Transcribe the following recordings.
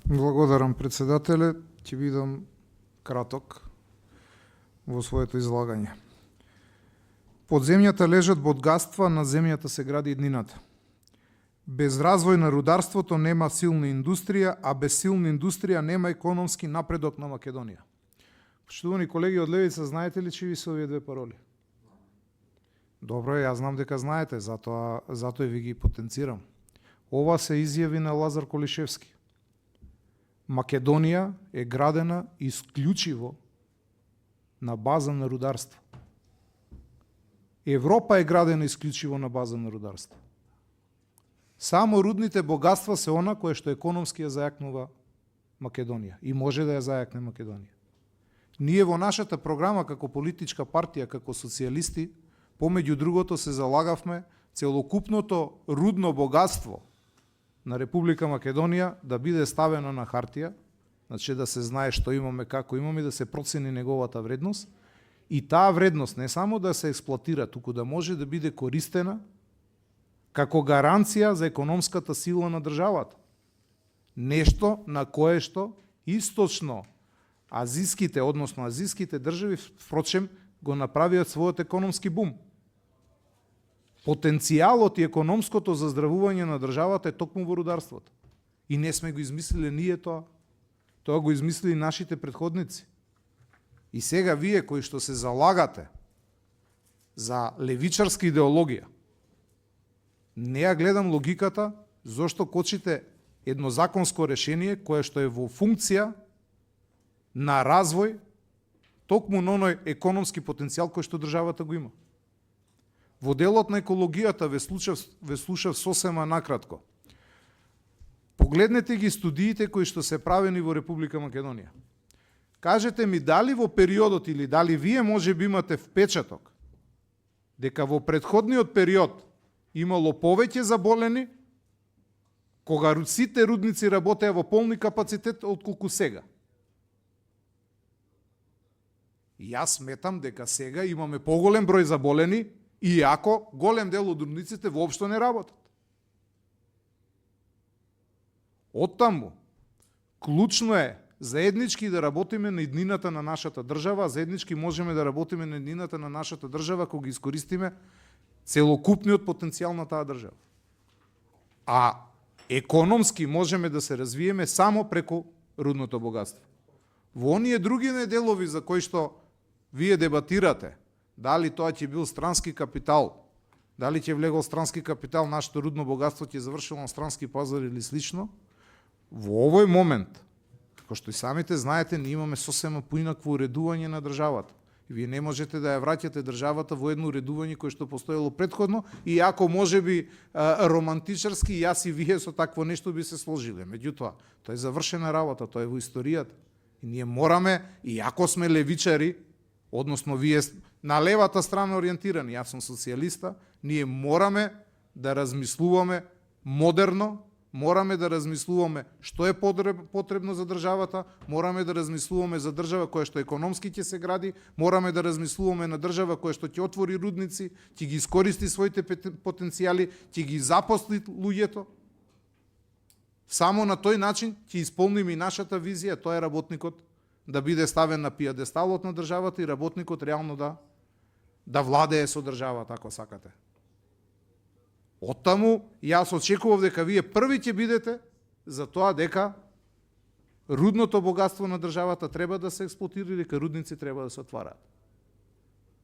Благодарам, председателе. Ќе бидам краток во своето излагање. Под земјата лежат богатства, на земјата се гради иднината. Без развој на рударството нема силна индустрија, а без силна индустрија нема економски напредок на Македонија. Почитувани колеги од левица, знаете ли чии се овие две пароли? Добро е, јас знам дека знаете, затоа ви ги потенцирам. Ова се изјави на Лазар Колишевски. Македонија е градена исклучиво на база на рударство. Европа е градена исклучиво на база на рударство. Само рудните богатства се она кое што економски ја зајакнува Македонија и може да ја зајакне Македонија. Ние во нашата програма како политичка партија, како социјалисти, помеѓу другото се залагавме целокупното рудно богатство на Република Македонија да биде ставено на хартија, значи да се знае што имаме, како имаме, да се процени неговата вредност и таа вредност не само да се експлоатира, туку да може да биде користена како гаранција за економската сила на државата. Нешто на кое што источно азијските држави, впрочем, го направиат својот економски бум. Потенцијалот и економското заздравување на државата е токму во рударството. И не сме го измислиле ние тоа. Тоа го измислили нашите претходници. И сега вие кои што се залагате за левичарска идеологија, не ја гледам логиката зошто кочите едно законско решение кое што е во функција на развој токму на оној економски потенцијал кој што државата го има. Во делот на екологијата ве слушав сосема накратко. Погледнете ги студиите кои што се правени во Република Македонија. Кажете ми дали во периодот или дали вие може би имате впечаток дека во претходниот период имало повеќе заболени кога сите рудници работеа во полни капацитет отколку сега. Јас сметам дека сега имаме поголем број заболени, иако голем дел од рудниците воопшто не работат. Оттаму, клучно е заеднички да работиме на иднината на нашата држава, а заеднички можеме да работиме на иднината на нашата држава кога ги искористиме целокупниот потенцијал на таа држава. А економски можеме да се развиеме само преку рудното богатство. Во оние други делови за кои што вие дебатирате, дали тоа ќе бил странски капитал, дали ќе влегол странски капитал, нашето рудно богатство ќе завршило на странски пазар или слично, во овој момент, како што и самите знаете, ние имаме сосема поинакво уредување на државата. И вие не можете да ја враќате државата во едно уредување кое што постоело претходно, и ако може би романтичарски, јас и вие со такво нешто би се сложиле. Меѓутоа, тоа е завршена работа, тоа е во историјата. И ние мораме, и ако сме левичари, односно вие на левата страна ориентирани, јас сум социјалиста, ние мораме да размислуваме модерно, мораме да размислуваме што е потребно за државата, мораме да размислуваме за држава која што економски ќе се гради, мораме да размислуваме на држава која што ќе отвори рудници, ќе ги искористи своите потенцијали, ќе ги запосли луѓето. Само на тој начин ќе исполниме и нашата визија, тоа е работникот да биде ставен на пијадесталот на државата и работникот реално да владее со државата, ако сакате. Оттаму, јас очекував дека вие први ќе бидете за тоа дека рудното богатство на државата треба да се експлоатира и дека рудници треба да се отвараат.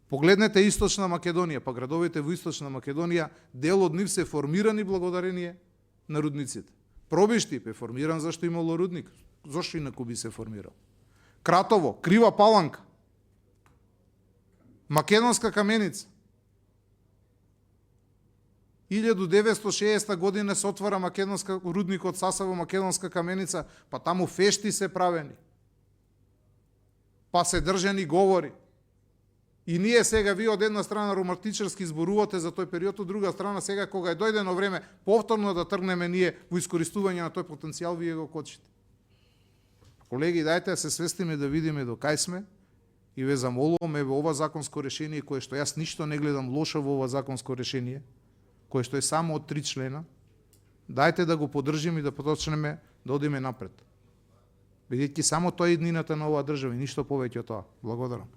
Погледнете Источна Македонија, па градовите во Источна Македонија, дел од нив се формирани благодарение на рудниците. Пробиштип е формиран зашто имало рудник, зашто инаку би се формирал. Кратово, Крива Паланка, Македонска каменица. 1960 година се отвара македонска рудникот Сасаво, Македонска каменица, па таму фешти се правени. Па се држани говори. И ние сега, вие од една страна романтичарски зборувате за тој период, од друга страна сега кога е дојдено време повторно да тргнеме ние во искористување на тој потенцијал, вие го кочите. Колеги, дајте да се свестиме да видиме до кај сме и ве замолуваме во ова законско решение, кое што јас ништо не гледам лошо во ова законско решение, кое што е само од 3 члена, дајте да го поддржиме и да почнеме да одиме напред. бидејќи само тоа е еднината на оваа држава и ништо повеќе од тоа. Благодарам.